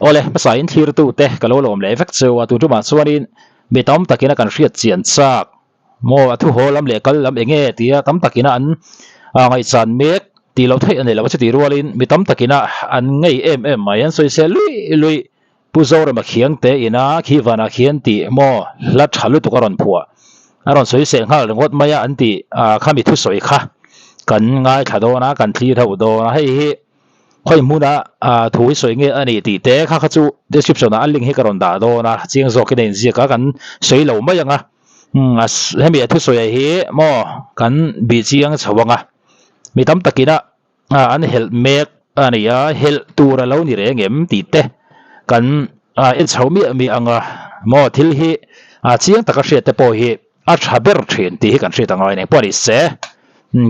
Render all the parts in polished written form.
Awle, hmasa in thlirtute ka lo lawm leh vek cheu a, tun tumah chuanin mi tam takin a kan hriat chian chak maw a thu haw lam leh kal lam enge tia tam takin a an ngaihchan mek tih loh theih a nei lo a chutih rualin mi tam takin a an ngei em em mai an sawi sel luih luih Pu Zorema khiang te ina khi vanah khian tih maw hla tha lutuk a rawn phuah a rawn sawi sel nghal ringawt mai a an tih khami thusawi kha kan ngaithla dawn a kan thlir ho dawn a hei hi. Khawi hmuna thu hi sawi nge a nih tih te kha kha chu description ah a link hi ka rawn dah dawn a, chiang zawkin a inziak a, kan sawi lo mai ang a, hemi a thusawi ah hi maw kan bih chiang chho ang a, mi tam takin a an helh mek a ni a, helh tur a lo ni reng em tih te kan en chho miah miah ang a, maw thil hi chiang taka hriat te pawh hi a tha ber thin tih hi kan hriat angai a ni, pawh a ni se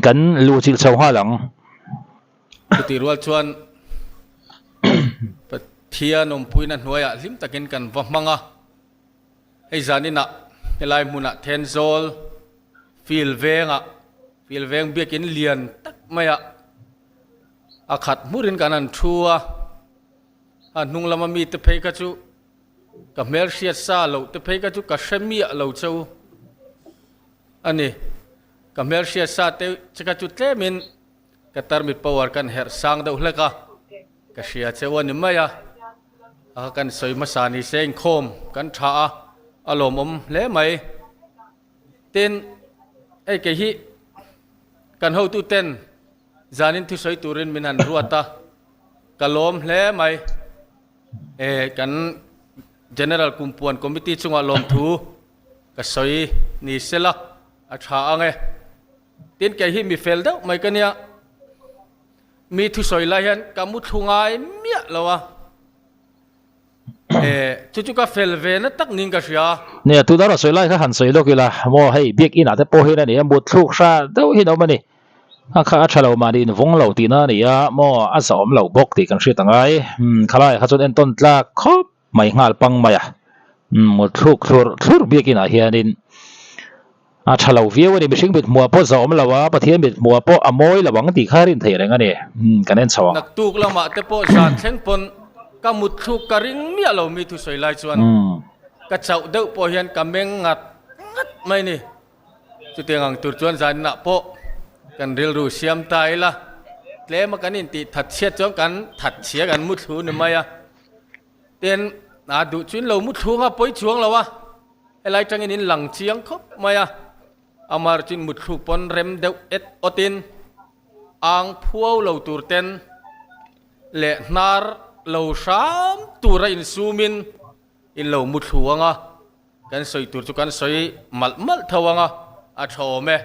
kan luhchilh chho nghal ang. Chutih rual chuan Pathian awmpuina hnuaiah hlim takin kan va hmang a, hei zaninah helai hmunah Thenzawl field vengah field veng biakin lian tak maiah a khat hmurin kan han thu a, a hnung lama mite phei kha chu ka hmelhriat sa loh te phei kha chu ka hre miah lo cheu a ni, ka hmelhriat sa te kha chu tlemin Ka tarmit power kan herh sang deuh hlek a, ka hria cheu a ni mai a, a kan sawi hmasa ni se inkhawm kan tha a, a lawmawm hle mai. Tin, hei kei hi kan hotu ten zanin thusawi turin min han ruat a, ka lawm hle mai. E kan General Kumpuan Committee chungah lawmthu ka sawi ni sela a tha ang e. Tin kei hi mi fel deuh mai ka nia, mi thusawi lai hian ka mu thlu ngai miah lo a, e chu chu ka fel ve na tak niin ka hria. Nia, tuna rawn sawi lai kha han sawi lawk ila, maw hei biakin ah te pawh hian a ni a, mut thluk hra deuh hi an awm a ni, a kha a tha lo mahni invawng lo tihna a ni a, maw a zahawm lo bawk tih kan hriat angai, umm khalai kha chuan entawn tlak khawp mai nghal pang mai a, mut thluk thlur thlur biakin ah hianin a tha lo viau a ni, mihring mit hmuah pawh zahawm lo a, Pathian mit hmuah pawh a mawi lo ang tih kha rin theih reng a ni, kan en chho ang. Naktuk lamah te pawh zan thleng pawn ka mut thluk ka ring miah lo mi thusawi lai chuan ka chauh deuh pawh hian ka meng ngat ngat mai ni. Chutiang ang tur chuan zaninah pawh kan rilru siam ta ila, tlema kan intih that chhiat chuan kan that chhia kan mu thlu ni mai a. Tin, a duh chuin lo mu thlung a pawi chuang lo a, helai tangin in lang chiang khawp mai a, amar chuin mutthluk pawn rem deuh et awtin ang phuau lo tur ten leh hnar lo hram tura insumin in lo mu thlu ang a, kan sawi tur chu kan sawi malh malh tho ang a, a tha awm e.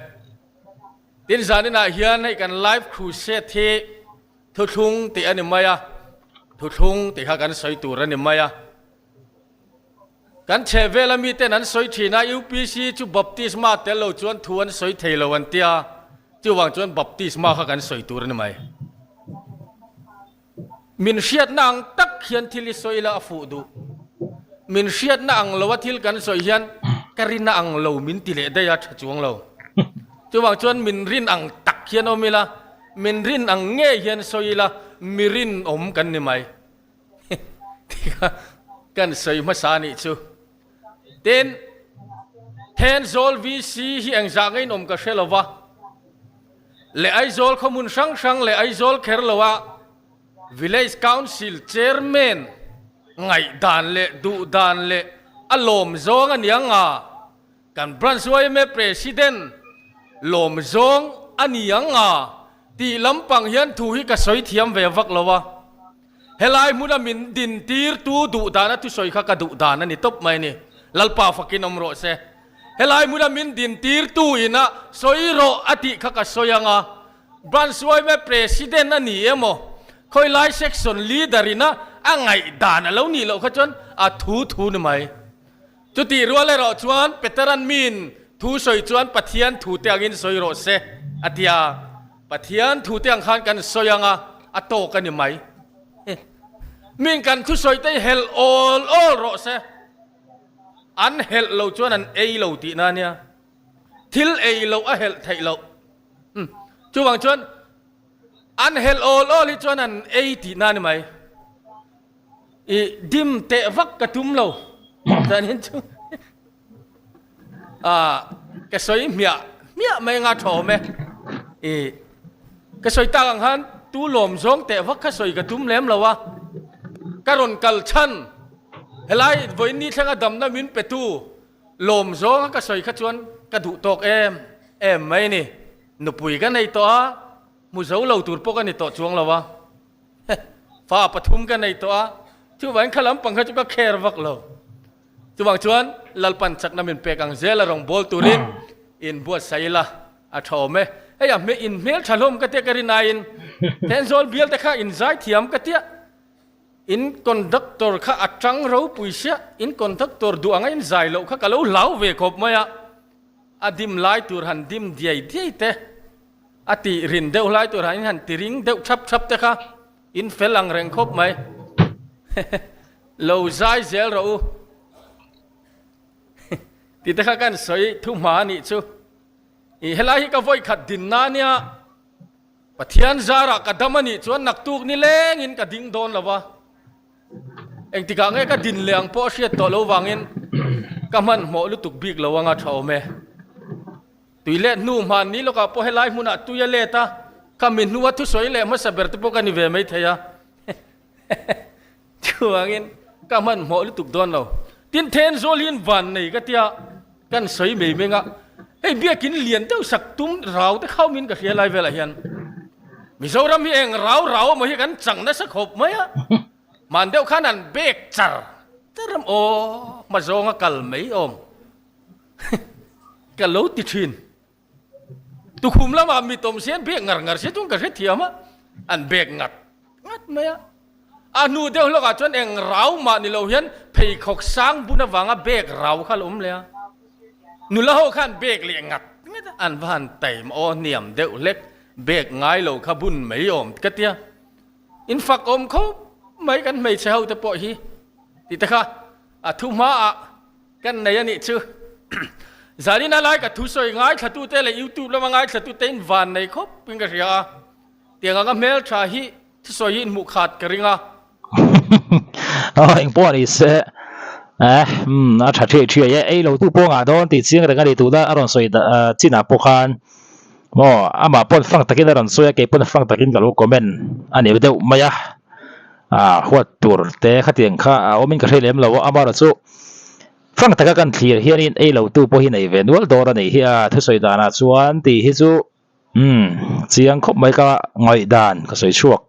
Tin, zaninah hian hei kan live crusade hi Thuthlung tih a ni mai a, thuthlung tih kha kan sawi tur a ni mai a. Kan chhehvela miten an sawi thin a, UPC chu baptisma tel lo chuan thu an sawi thei lo an tia, chuvang chuan baptisma kha kan sawi tur a ni mai. Min hriatna ang tak hian thil i sawi la a fuh duh. Min hriatna ang loa thil kan sawi hian ka rin a ang lo min ti leh daih a, tha chuang lo. Chuvang chuan min rin ang tak hian awm ila, Min rin ang ngei hian sawi ila mi rinawm kan ni mai tih kha kan sawi hmasa a nih chu. Tin, Thenzawl VC hi engzah nge inawm ka hre lo va, leh Aizawl khawhmun hrang hrang leh Aizawl kher loa Village Council Chairman ngaihdan leh duhdan leh a lawm zawng a ni ang a, Kan Branch yma President lawm zawng a ni ang a tih lampang hian thu hi ka sawi thiam ve vak lo a, helai hmuna min din tirtu duh dana thusawi kha ka duh dan a ni tawp mai a ni. Lalpa fakin awm rawh se. Helai hmuna min din tirtu ina sawi rawh a tih kha ka sawi ang a, Branch yma President a ni emaw, khawilai Section Leader ina a ngaihdan a lo nih loh kha chuan a thu thu ni mai. Chutih rual erawh chuan Peteran miin thu sawi chuan Pathian thute angin sawi rawh se a ti a, Pathian thute ang khan kan sawi ang a, a tawk a ni mai. Miin kan thusawi te hi helh awl awl rawh se, an helh lo chuan an ei lo tihna a nia, thil ei loh a helh theih loh. Chuvang chuan an helh awl awl hi chuan an ei tihna a ni mai. I dim teh vak ka tum lo chuanin chu ah ka sawi hmiah hmiah mai anga tha awm e. I ka sawi tak ang khan tu lawm zawng teh vak kha sawi ka tum lem lo a, ka rawn kal chhan helai vawiin ni thlenga damna min pe tu lawm zawnga ka sawi kha chuan ka duh tawk em em mai ni. Nupui ka nei tawh a, hmu zo lo tur pawh ka ni tawh chuang lo a. Fa pathum ka nei tawh a, chuvangin kha lampang kha chu ka care vak lo. Chuvang chuan Lalpan chakna min pek ang zel a rawn bawl turin in buatsaih ila a tha awm e. Hei a in hmel tha hlawm ka tia ka rin aiin Thenzawl bial te kha in zai thiam ka tia in conductor kha a tang ropui sia in conductor duh anga in zai loh kha ka lo hlau ve khawp mai a, a dim lai tur han dim diai diai te. A tih rin deuh hlai turah in han ti ring deuh thap thap te kha in fel ang reng khawp mai. Lo zai zel rawh u. Ti te kha kan sawi thu hma a nih chu. I helai hi ka vawi khat din na nia Pathian zarah ka dam a nih chuan naktuk ni lengin ka ding dawn lo va. Engtikah nge ka din leh ang pawh a hriat tawh lo vangin ka hmanhmawh lutuk bik lo anga tha awm e. Tui let hnu hman ni lawkah pawh helai hmunah tui a let a, ka mi hnua thusawi leh hmasa ber te pawh ka ni ve mai thei a. Chuvangin ka hmanhmawh lutuk dawn lo. Tin Thenzawl hi van nei ka tia kan sawi mai meng a, hei biakin lian deuh sak tum rau te khaumin ka hria lai velah hian Mizoram hi eng rau rau emaw hi kan chang nasa khawp mai a, hman deuh khan an bek char char a aw hma zawnga kal mai awm. Ka lo ti thin. Tukhum lamah mi tawm sian bek ngar ngar sia chuan ka hrethiam a, an bek ngat ngat mai a. A hnu deuh hlawkah chuan eng rau mah ni lo hian pheikhawk sang bun avanga bek rau kha a lo awm leh a. Nula ho khan bek leh ngat ngat a, an va han taim aw hniam deuh hlek bek ngai lo kha bun mai awm ka tia. In fak awm khawp mai kan hmeichhe ho te pawh hi tih te kha a thu hmaah Kan nei a nih chu. Zanin a lai ka thusawi ngaithlatute leh YouTube lama ngaithlatute in van nei khawp in ka hria a. Tiang anga hmeltha hi thusawi hi in hmuh khat ka ring a. Aw engpawh a ni se eh umm a tha thiai thiai e, ei lo tu pawh ngah dawn tih chiang reng a ni tuna a rawn sawi chinah pawh khan maw amah pawn frank takin a rawn sawi a kei pawn frank takin ka lo comment a ni deuh mai a ah huat tur te khatiang kha a awmin ka hre lem lo a amaherawhchu Frank taka kan thlir hianin ei lo tu pawh hi nei ve nual dawr a nih hi a, thusawi danah chuan tih hi chu umm chiang khawp mai ka ngaihdan ka sawi chhuak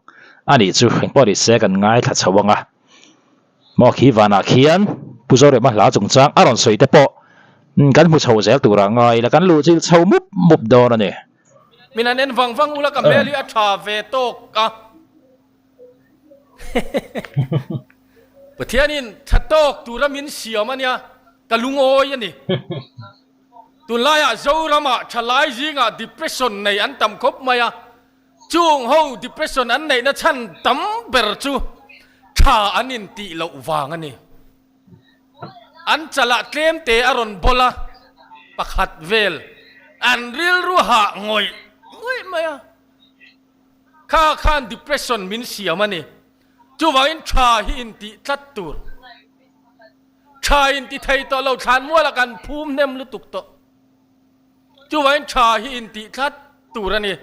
a nih chu engpawh ni se kan ngaithla chho ang a, maw khi vanah khian Pu Zorema hla chungchang a rawn sawi te pawh kan hmu chho zel turah ngai ila kan luh chil chho mup mup dawn a ni. Min han en vang vang ula ka hmel hi a tha ve tawk a. Pathianin tha tawk tura min siam a nia, ka lungawi a ni. Tunlaiah Zoramah thalai zingah depression nei an tam khawp mai a, chung ho depression an neihna chhan tam ber chu tha an intih loh vang a ni. An chalah tlemte a rawn bawl a, pakhat vel an rilru hah ngawih ngawih mai a. Kha khan depression min siam a ni. Chuvangin tha hi intih tlat tur. Tha inti thei tawh lo thlanmualah kan phum hnem lutuk tawh. Chuvangin tha hi intih tlat tur a ni.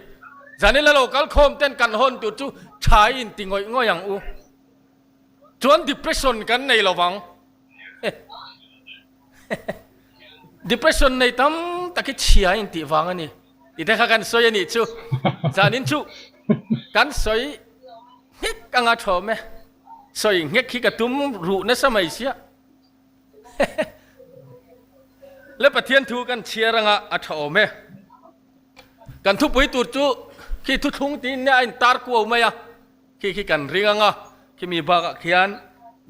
Zanila lo kal khawm ten kan hawn tur chu tha hi inti ngawih ngawih ang u. Chuan depression kan nei lo vang. Depression nei tam tak hi chhia intih vang a ni. Tih te kha kan sawi a nih chu. Zanin chu kan sawi nghek anga thawm e. Sawi nghek hi ka tum ruh nasa mai sia. Le Pathian thu kan chhiar anga a tha awm e. Kan thupui tur chu khi thuthlung tiin nia a intar kuau mai a. Khi khi kan ring anga khimi bakah khian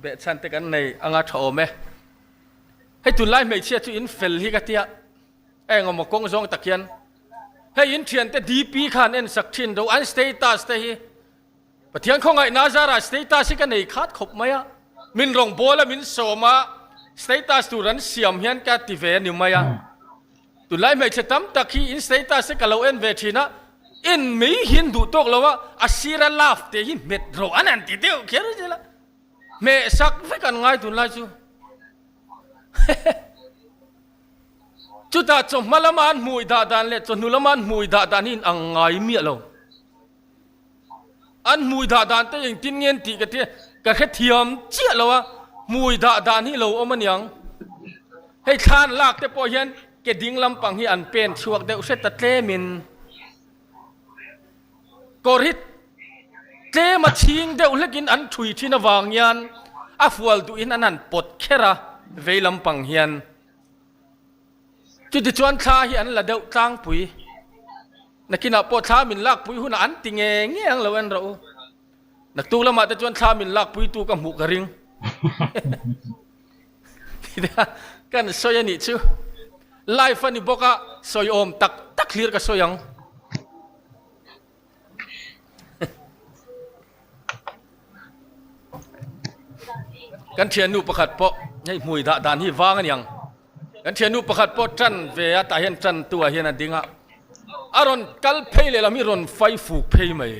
behchhan te kan nei anga tha awm e. Hei tunlai hmeichhia chu in fel hi ka tia. Eng awmaw kawng zawng tak hian hei in thiante DP khan en sak thin do an status te hi Pathian khawngaihna zarah status hi ka nei khat khawp mai a, min rawngbâwl a min sawm a status tur an siam hian ka ti ve a ni mai a. Tunlai hmeichhe tam tak hi in status te ka lo en ve thin a, en mai hi an duh tawk lo a, a sira love te hi hmet rawh an han ti deuh kher zel a. Hmeh sak vek an ngai tunlai chu. Chutah chawhma lama an hmui dah dan leh chawhnu lama an hmui dah dan hi in ang ngai miah lo. An hmui dah dan te engtin nge an tih ka tia ka hrethiam chiah lo a, hmui dah dan hi lo awm aniang. Hei thlan lak te pawh hian ke ding lampang hi an pen chhuak deuh hret ta tlemin kawr hi tlem a chhing deuh hlekin an thui thin avang hian a fual duhin an han pawt kher a vei lampang hian. Chutichuan thla hi an la deuh tlangpui. Nakinah pawh thla min lakpui hunah an ti nge nge ang lo en rawh u. Naktuk lamah te chuan thla min lakpuitu ka hmuh ka ring. Tia kan sawi a nih chu. Live a ni bawk a, sawi awm tak tak hlir ka sawi ang. Kan thiannu pakhat pawh hei hmui dah dan hi vang a niang. Kan thiannu pakhat pawh tan ve a tah hian tan tu ah hian a ding a, a rawn kal phei leh lam hi rawn fai fuk phei mai.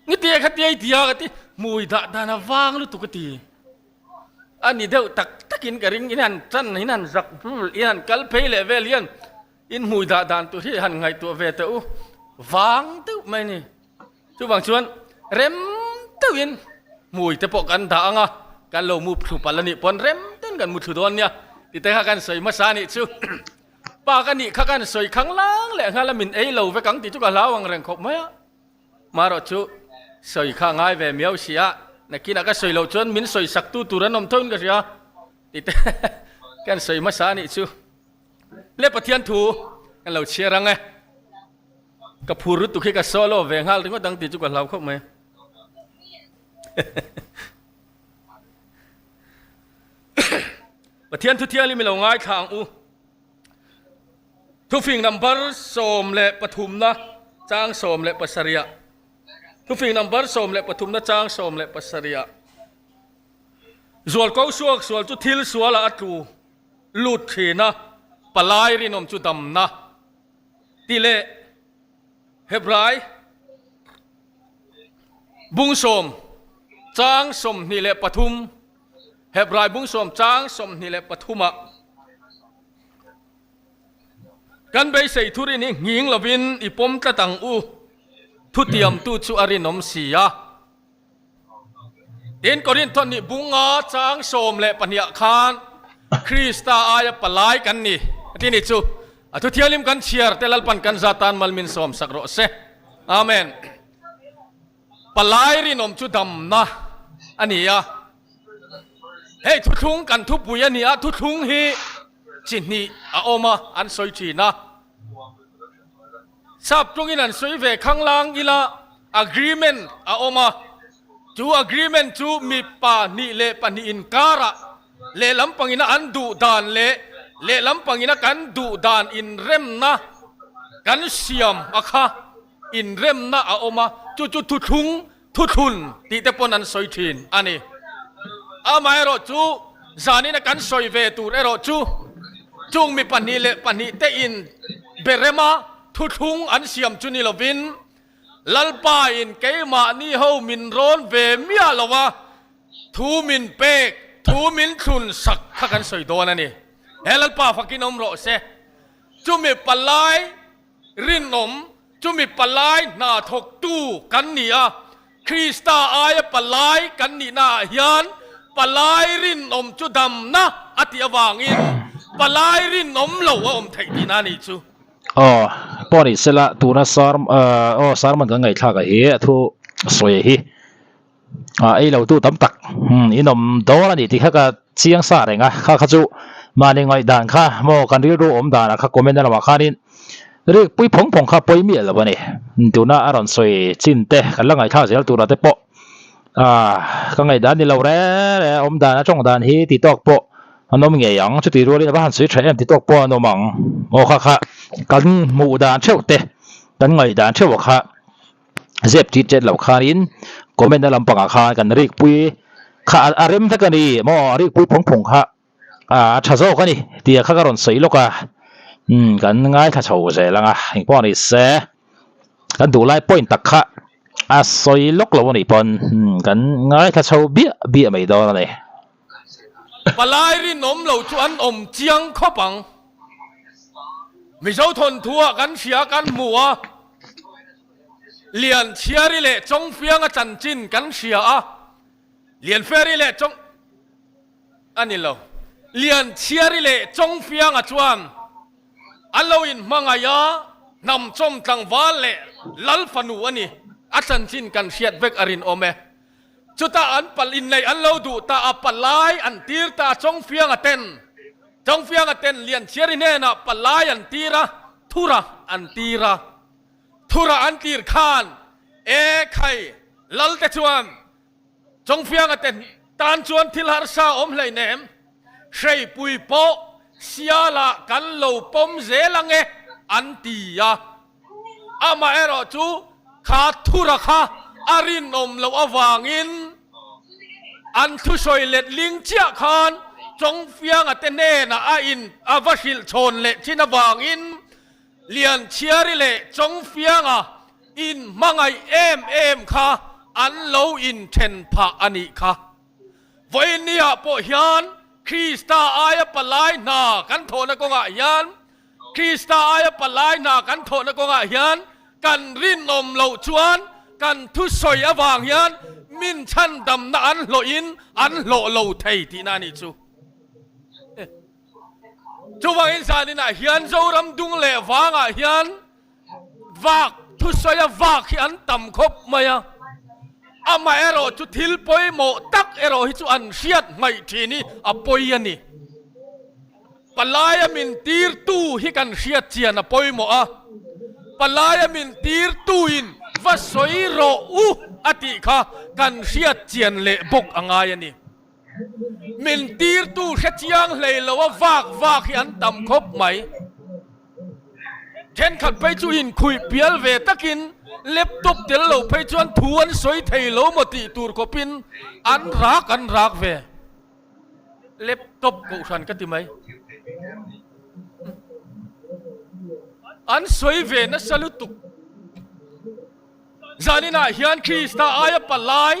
Ngitia khatia i tia ka ti hmui dah dan a vang lutuk a ti. A ni deuh tak takin ka ring in han tan in han zak in han kal phei leh vel hian In hmui dah dan tur hi han ngaihtuah ve teh u, vang deuh mai a ni. Chuvang chuan rem deuhin hmui te pawh kan dah ang a, kan lo mu thlu palh a nih pawn rem deuhin kan mu thlu dawn nia ti te kha kan sawi hmasa a nih chu. Pa ka nih kha kan sawi khang lang leh nghal a, min ei lo vek ang tih chu ka hlau ang reng khawp mai a. Marawh chu sawi kha ngai ve miau si a, nakinah ka sawi loh chuan min sawi sak tu tur an awm tho in ka hria ti te kan sawi hmasa a nih chu. Le Pathian thu kan lo chhiar ang e. Ka phur lutuk hi ka solo ve nghal ringawt ang tih chu ka hlau khawp mai. Pathian thu thianghlim i lo ngaithla ang u. Thufing number 13 na chang 17. Thufing number 13 na chang 17. Zual ko suak sual chu thil sualah a tlu. Lut thin a, palai rinawm chu damna tih leh Hebrai bung sawm chang 23, Hebrai bung sawm chang 23 ah kan beisei thurin hi nghing lovin i pawm tlat ang u, thutiamtu chu a rinawm si a. Tin, Korinth nih bunga chang 12 ah khan Krista aia palai kan ni a ti ni chu a thu thianghlim kan chhiar te Lalpan kan za tan mal min sawm sak rawh se. Amen. Palai rinawm chu damna a ni a. Hei thuthlung kan thupui a ni a, thuthlung hi chi hnih a awm a, an sawi thin a. Sap tawngin an sawi ve khanglang ila agreement a awm a, chu agreement chu mipa hnih leh pahnih inkarah lehlam pangina an duh dan leh lehlam pangina kan duh dan inremna kan siam a kha inremna a awm a, chu chu thuthlung thuthlun tih te pawn an sawi thin a ni. Amaherawh chu zanina kan sawi ve tur erawh chu chung mi pahnih leh pahnih te in berema thuthlung an siam chu ni lovin Lalpa in keimahni ho min rawn ve miah lo a, thu min pek, thu min thlun sak kha kan sawi dawn a ni. He Lalpa fakin awm rawh se. Chumi palai Rinawm, chumi palai hna thawktu kan ni a, Krista aia palai kan nihnaah hian palai rinawm chu damna a tih avangin palai rinawm lo a awm theih tihna a nih chu. Aw, pawh ni sela tuna sar aw sermon kan ngaihthlak ah hi a thu sawi hi ah ei lo tu tam tak in awm dawn a ni tih kha ka chiang sa reng a kha kha chu mahni ngaihdan kha maw kan rilru awm danah kha comment a lamah khanin rik pui phawng phawng kha pawi miah lo a ni tuna a rawn sawi chin te kan la ngaihthlak zel turah te pawh ah ka ngaihdan ni lo reng reng a awm dan a tawng dan hi ti tawk pawh an awm ngei ang chutih rualin a va han sawi tha em ti tawk pawh an awm ang aw kha kha kan hmuh dan theuh te kan ngaihdan theuh a kha. Zep tit tet lo khanin comment na lampangah khan kan rik pui kha a rem vek a ni maw a rik pui phawng phawng kha a tha zawk a ni tih kha ka rawn sawi lawk a umm kan ngaithla chho zel ang a engpawh ni se kan duh lai point tak kha. A sawi lawk lo a nih pawn kan ngaithla chho biah biah mai dawn a ni. Palai rinawm lo chu an awm chiang khawp ang. Mizo thawnthuah kan hria kan hmu a, Lianchhiari leh Chawngfianga chanchin kan hria a, Lianferi leh Chawng a ni lo, Lianchhiari leh Chawngfianga chuan an lo inhmangaih a, hnam chawm tlangval leh lal fanu a ni, a chanchin kan hriat vek a rinawm e. Chutah an pal inneih an lo duh ta a, palai an tir ta a, Chawngfianga ten Chawngfianga ten Lianchhiari hnenah palai an tir a, Thura an tir a. Thura an tir khan e khai Lalte chuan Chawngfianga te tan chuan thil harsa awm hleinem, hreipui pawh sialah kan lo pawm zel ange an ti a. Amaherawh chu kha thura kha a rinawm loh avangin an thusawi letling chiah khan Chawngfianga te hnenah a in a va hrilh chhawn leh thin avangin Lianchhiari leh Chawngfianga inhmangaih em em kha an lo inthen phah a nih kha. Vawiinniah pawh hian Krista aia palai hna kan thawhna kawngah hian Krista aia palai hna kan thawhna kawngah hian kan rinawm loh chuan kan thusawi avang hian min chhandamna an hlawhin an hlawh lo thei tihna a nih chu. Chuvangin zaninah hian Zoram dung leh vangah hian Vak, thusawi a vak hi an tam khawp mai a, amaherawh chu thil pawimawh tak erawh hi chu an hriat hmaih thin hi a pawi a ni. Palaia min tirtu hi kan hriat chian a pawimawh a, palaia min tirtuin va sawi rawh u a tih kha kan hriat chian leh bawk a ngai a ni. Min tirtu hre chiang hlei lo a vak vak hi an tam khawp mai. Thenkhat phei chu inkhuih pial ve takin laptop tel lo phei chuan thu an sawi thei lo maw tih tur khawpin an rak an rak ve. Laptop kohhran ka ti mai. An sawi ve nasa lutuk. Zaninah hian Krista aia palai,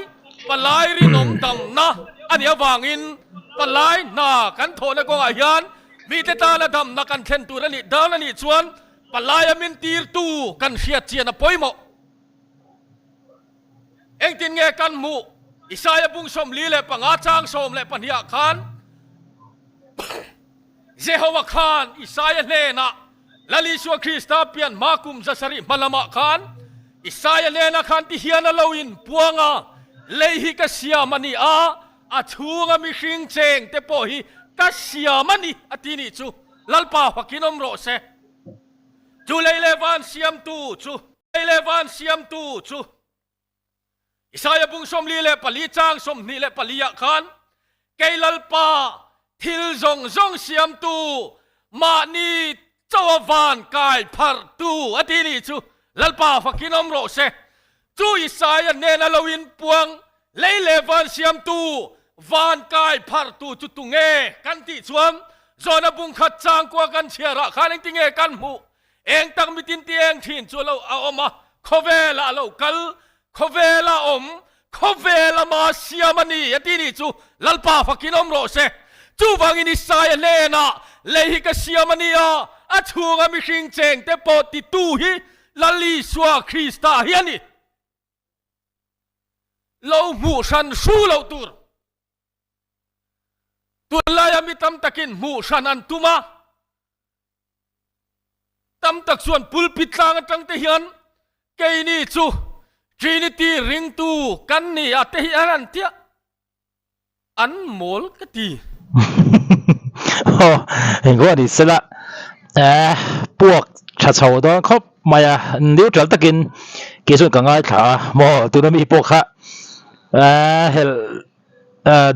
palai rinawm damna a nih avangin palai hna kan thawhna kawngah hian mite tana damna kan thlen tur a nih dan a nih chuan palaia min tirtu kan hriat chian a pawimawh. Engtin nge kan hmuh? Isaia bung 45 chang 12 ah khan Jehovah khan Isaia hnenah Lal Isua Krista pian hma kum 700 hma lamah khan Isaia hnenah khan ti hian a lo inpuang a, Lei hi ka siam a ni a, a chhunga mihring cheng te pawh hi ka siam a ni, a ti nih chu. Lalpa fakin awm rawh se. Chu lei leh van siamtu chu, lei leh van siamtu chu. Isaia bung 44 chang 24 ah khan, Kei Lalpa, thil zawng zawng siamtu, mahni chauha van kai pharhtu a ti nih chu Lalpa fakin awm rawh se. Chu Isaia hnena lo inpuang, lei leh van siamtu, van kai pharhtu chu tunge kan tih chuan Jona bung khat changkua kan chhiarah khan engtinge kan hmuh? Eng tak mitin ti eng thin chu lo a awm a, khawvelah a lo kal, khawvela awm, khawvela ma siam a ni a ti nih chu Lalpa fakin awm rawh se. Chuvangin Isaia hnenah, Lei hi ka siam a ni a, a chhunga mihring cheng te pawh titu hi Lal Isua Krista hi a ni. Lo hmuh hran hru loh tur. Tunlaia mi tam takin hmuh hran an tum a, tam tak chuan pulpit tlang atang te hian keini chu Trinity ringtu kan ni a te hi an han tia, an mawl ka ti. Aw, engkawh a ni sela, puak tha chho dawn khawp mai a, neutral takin kei chuan ka ngaithla a, maw tuna mi pawh kha helh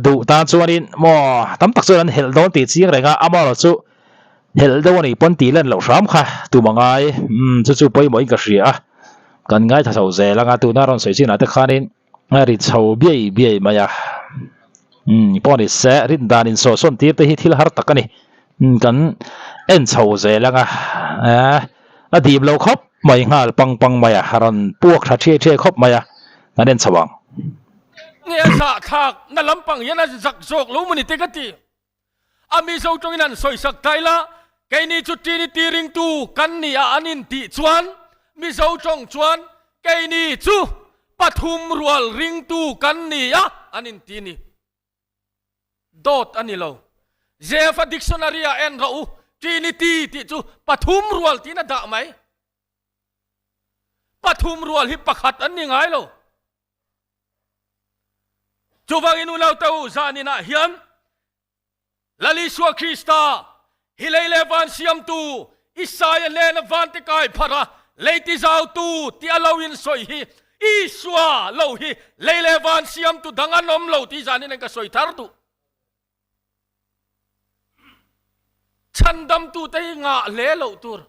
duh tan chuanin maw tam tak chuan an helh dawn tih chiang reng a, amaherawh chu helh deuh a nih pawn tih lan loh hram kha tum a ngai, umm chu chu pawimawhin ka hria a, kan ngaithla chho zel ang a, tuna rawn sawi chinah te khanin a ri chho biai biai mai a, umm pawh ni se rin dan insawhsawn tir te hi thil har tak a ni, umm kan en chho zel ang a, a dip lo khawp mai nghal pang pang mai a, rawn puak tha thiai thiai khawp mai a. Kan en chho ang. Nge a zahthlak na lampang hian a zak zawk lo maw ni te ka ti. A Mizo tawngin an sawisak ta ila, keini chu Trinity ringtu kan ni a an intih chuan Mizo tawng chuan keini chu pathum rual ringtu kan ni a an inti ni. Dawt a ni lo. Jefa dictionary ah en rawh u, Trinity tih chu pathum rual tiin a dah mai. Pathum rual hi pakhat an ni ngai lo. Chuvangin unaute u, zaninah hian Lal Isua Krista, hi lei leh van siamtu, Isaia hnena vante kai pharh a, lei tizautu tih a lo insawi hi Isua lo hi lei leh van siamtu dang an awm lo tih zanin an ka sawi thar duh. Chhandamtute hi ngah hle loh tur.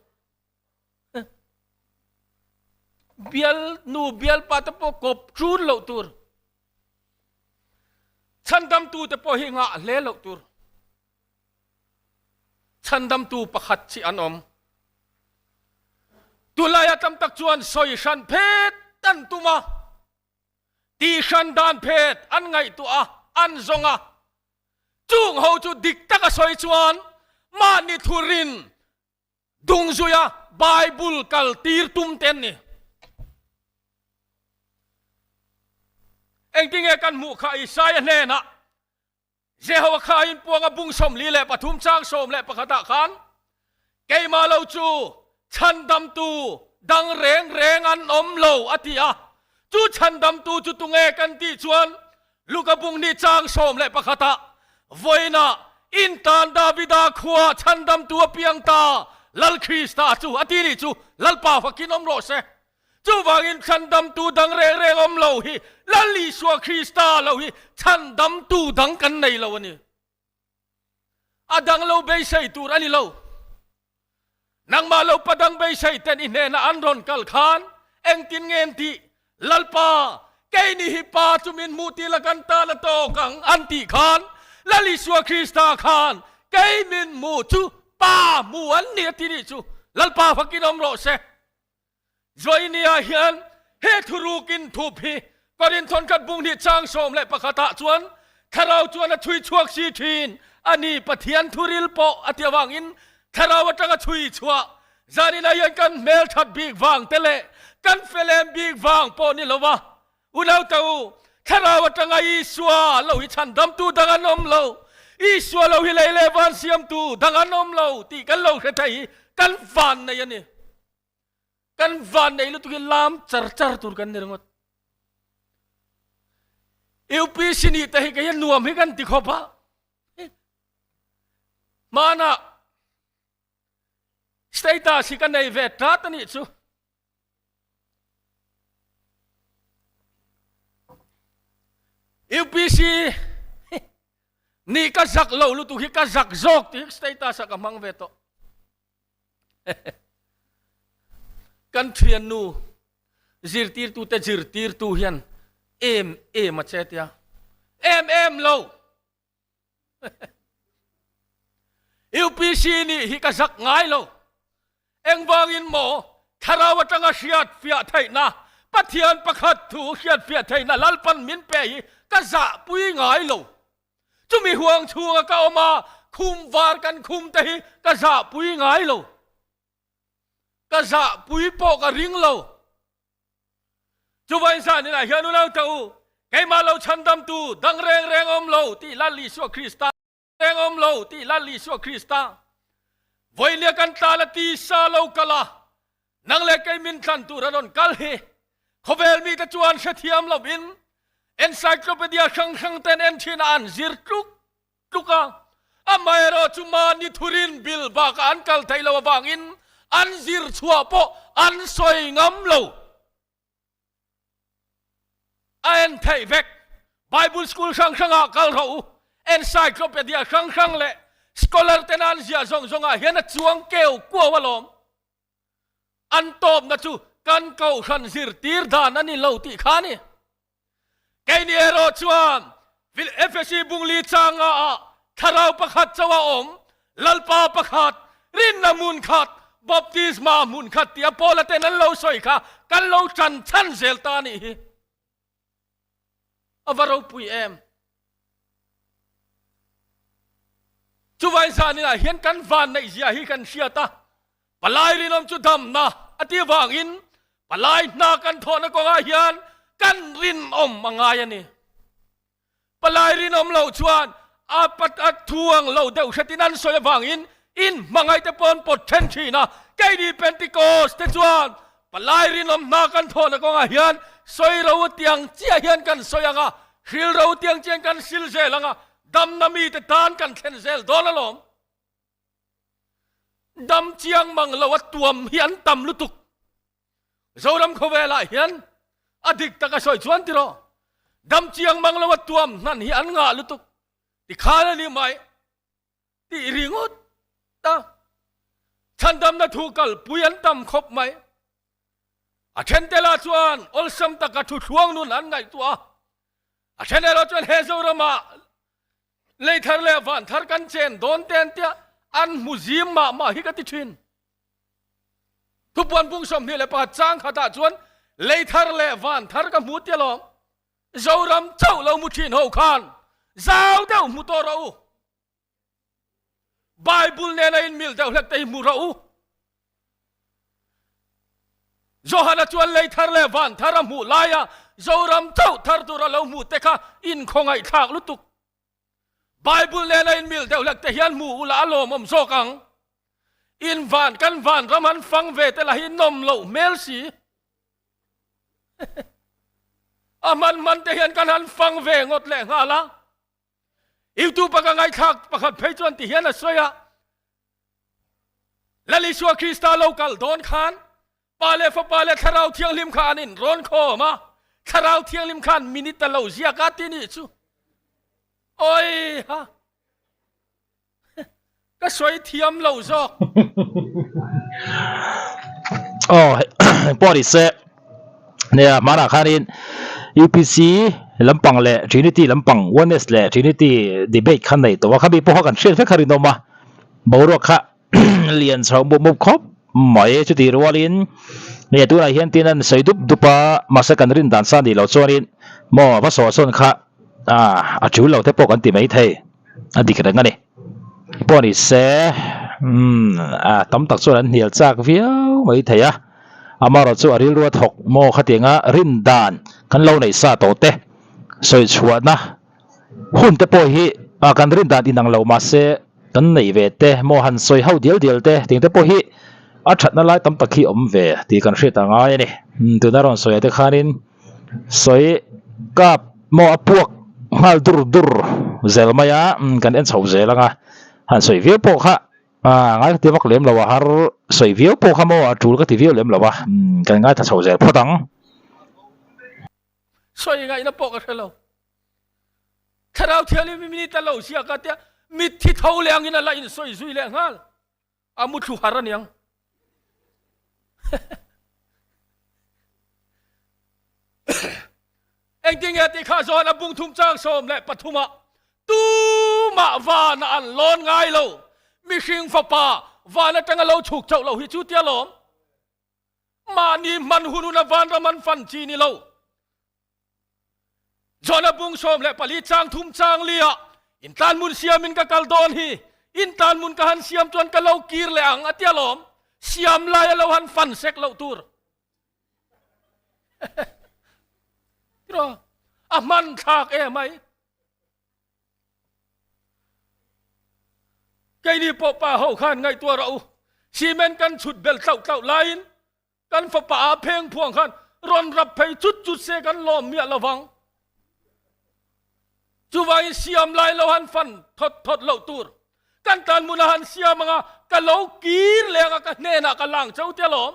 Bial nu bialpa te pawh kawp ṭun loh tur. Chhandamtu te pawh hi ngah hle loh tur. Chhandamtu pakhat chi an awm. Tunlaia tam tak chuan sawi hran phet an tum a, tih hran dan phet an ngaihtuah a, an zawng a. Chung ho chu dik taka sawi chuan mahni thurin Dungzuia Bible kal tir tum te an ni. Engtinge kan hmuh kha Isaia hnenah Jehoa kha a inpuang a bung 43 chang 11 ah khan keimah lo chu chhandamtu dang reng reng an awm lo a ti a. Chu chhandamtu chu tunge kan tih chuan Luka bung ni chang 11 ah vawiinah intan Davida khua chhandamtu a piang ta Lal Krista chu a ti nih chu Lalpa fakin awm rawh se. Chuvangin chhandamtu dang reng reng awm lo hi Lal Isua Krista lo hi chhandamtu dang kan nei lo a ni. A dang lo beisei tur a ni lo. Nangmah lo padang beisei ten i hnenah an rawn kal khan engtin nge an tih? Lalpa, keini hi Pa chu min hmuh tih la kan tan a tawk ang an tih khan Lal Isua Krista khan kei min hmuh chu Pa hmu an ni a ti nih chu Lalpa fakin awm rawh se. Zuainia hian he thurukin thup hi Korin thawnkhat bung hnih chang 11 ah chuan Thlarau chuan a chhui chhuak si thin a ni, Pathian thuril pawh a ti avangin Thlarau atanga chhui chhuah zaninah hian kan hmelthat bik vang te leh kan felem bik vang pawh ni lova Unaute u, Thlarau atanga Isua lo hi chhandamtu dang an awm lo, Isua lo hi lei leh van siamtu dang an awm lo tih kan lo hre thei hi kan van nei a ni. Kan van nei lutuk hi lam char char tur kan ni ringawt. UPC nih te hi kei hian nuam hi kan ti khawp a. Hmanah status hi ka nei ve tat a nih chu. UPC nih ka zak lo lutuk hi ka zak zawk tih hi status ah ka hmang ve tawh. Kan thiannu zirtirtute zirtirtu hian em em a che tia. Em em lo. UPC nih hi ka zak ngai lo. Engvangin maw thlarau atanga hriat fiah theihna Pathian pakhat thu hriat fiah theihna Lalpan min pe hi ka zahpui ngai lo. Chumi huang chhunga ka awm a, khum var kan khum te hi ka zahpui ngai lo. Ka zahpui pawh ka ring lo. Chuvain zaninah hian unau ta u, keimah lo chhandamtu dang reng reng awm lo tih Lal Isua Krista reng awm lo tih Lal Isua Krista vawinia kan tlan a tisa lo kal a, Nang leh kei min thlan tur a rawn kal hi khawvel mite chuan hrethiam lovin encyclopedia hrang hrang ten en thin a an zir tluk tluk a, amaherawh chu mahni thurin bil bakah an kal theih loh avangin an zir chhuah pawh an sawi ngam lo. A en theih vek. Bible school hrang hrangah kal rawh u. Encyclopedia hrang hrang leh scholar tena an ziah zawng zawngah hian a chuang keu kuau alawm. An tawpna chu kan kohhran zirtir dan a ni lo tih kha a ni. Keini erawh chuan Efesi bungli changa ah thlarau pakhat chauh a awm, Lalpa pakhat, rinna hmun khat, baptisma hmun khat tia Paula ten an lo sawi kha kan lo ṭan chhan zel ta a nih hi. A va ropui em! Chuvai zaninah hian kan vanneih zia hi kan hriat a, palai rinawm chu damna a tih avangin palai hna kan thawhna kawngah hian kan rinawm a ngai a ni. Palai rinawm loh chuan a a thu ang lo deuh hretin an sawi avangin in hmangaih te pawh an pawt then thin a, keini Pentecost te chuan palai rinawm hna kan thawhna kawngah hian sawi ro tiang chiah hian kan sawi ang a, hril ro tiang chiahin kan hril zel ang a, damna mite tan kan thlen zel dawn alawm. Dam chiang mang lo a tuam hi an tam lutuk. Zoram khawvelah hian a dik tak a sawi chuan tiraw, dam chiang mang lo a tuam hnan hi an ngah lutuk tikhan a ni mai tih ringawt a chhandamna thu kalpui an tam khawp mai. A then te lah chuan awlsam taka thuthluang nun an ngaihtuah a, a then erawh chuan he Zoramah lei thar leh van thar kan chen dawn te an tia an hmu zim mah mah hi ka ti thin. Thupuan bung 21 chang khatah chuan lei thar leh van thar ka hmu tia lawm. Zoram chauh lo mu thin ho khan zau deuh hmu tawh rawh u. Bible nena in mil deuh hlek te hi hmu rawh u. Johana chuan lei thar leh van thar a hmuh laia Zoram chauh thar tur a lo hmuh te kha inkhawngaihthlak lutuk. Bible nena in mil deuh hlek te hian hmu ula a lawmawm zawk ang. In van kan van ram han fang ve te lah hi nawm loh hmel si. A hman hman te hian kan han fang ve ngawt leh nghal a. YouTube a ka ngaihthlak pakhat phei chuan ti hian a sawi a, Lal Isua Krista lo kal dawn khan Pa leh Fapa leh Thlarau Thianghlim kha an inrawn khawm a, Thlarau Thianghlim khan minute a lo ziak a ti nih chu. Awi ha! Ka sawi thiam lo zawk. Aw pawh ni se nia hmanah khanin UPC lampang leh Trinity lampang Oneness leh Trinity debate kha nei tawh a khami pawh kha kan hriat vek kha rinawm a boruak kha lian chho mup mup khawp mai chutih rualin nia tunah hian tin an sawi dup dup a mahse kan rin dan sa nih loh chuanin maw va sawh sawn kha a tul lo te pawh kan ti mai thei. A dik reng a ni. Pawh ni se, umm, a tam tak chuan an hnial chak viau mai thei a. Amaherawh chu a rilru a thawk maw khatianga rin dan kan lo neih sa tawh te, sawi chhuahna hun te pawh hi kan rin dan inang lo mahse kan neih ve te maw han sawi ho dial dial te ting te pawh hi a thatna lai tam tak hi awm ve tih kan hriat a ngai a ni. Tuna rawn sawi ah te khanin Sawi kap maw a puak nghal dur dur zel mai a, kan en chho zel ang a, han sawi viau pawh kha ngai ka ti vak lem lo a, har sawi viau pawh kha maw a tul ka ti viau lem lo a, kan ngaithla chho zel phawt ang. Sawi ngaihna pawh ka hre lo. Thlarau Thianghlim hi minute a lo ziak a tia mitthi tho leh angin a la insawi zui leh nghal. A muthlu har aniang. Engtin nge tih kha zawn a bung thum chang 13 ah tumah van ah an lawn ngai lo. Mihring fapa van atanga lo chhuk chauh lo hi chu tia lawm. Mahni hman hun hun a vanram an fan chi ni lo. Jona bung 14 chang thum chang li-ah, In tlanhmun siamin ka kal dawn hi, in tlanhmun ka han siam chuan ka lo kir leh ang, a ti alawm. Siam lai a lo han fan sek loh tur. Tiraw? A hman thlak em ai. Keini pawh pa ho khan ngaihtuah rawh u. Cement kan chhut bel tlauh tlauh laiin Kan fapa a pheng phuang khan rawn rap phei chut chut se kan lawm miah lo vang. Chuvangin siam lai lo han fan thawt thawt loh tur. Kan tan hmun a han siam anga ka lo kir leh anga ka hnenah ka lang chau tia lawm.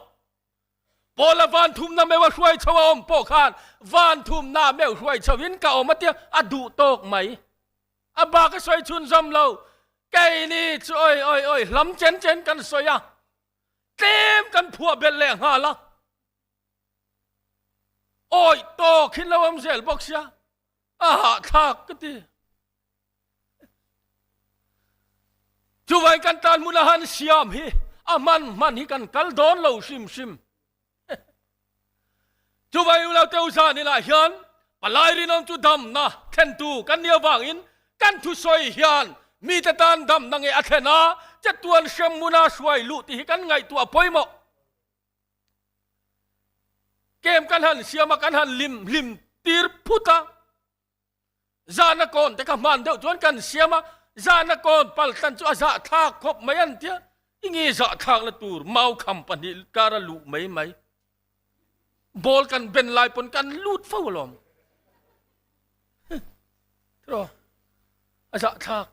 Paula van thumna meuh a hruai chho a awm pawh khan van thumna meuh hruai chho in ka awm a tia a duh tawk mai. A bak a sawi chhunzawm lo. Keini chu oi oi oi hlam chen chen kan sawi a. Tlem kan phuah belh leh nghal a, awih tawk hi lo awm zel bawk sia, a hahthlak ka ti. Chuvangin kan tan hmun a han siam hi a hman hman hi kan kal dawn lo hrim hrim. Chuvangin u lo teu zan inah hian. Palai rinawm chu damna thlentu kan nih avangin kan thusawi hian mite tan damna nge a thlen a, chatuan hremhmuna hruai luh tih hi kan ngaihtuah pawimawh. Kem kan han siam a, kan han lim hlim tir phut a. Zahna kawn te kha hman deuh chuan kan siam a, zahna kawn paltlan chu a zahthlak khawp mai an tia, i nge zahthlakna tur maukham pahnih kara luh mai mai. Ball kan ben lai pawn kan lut fo alawm. Tiraw? A zahthlak.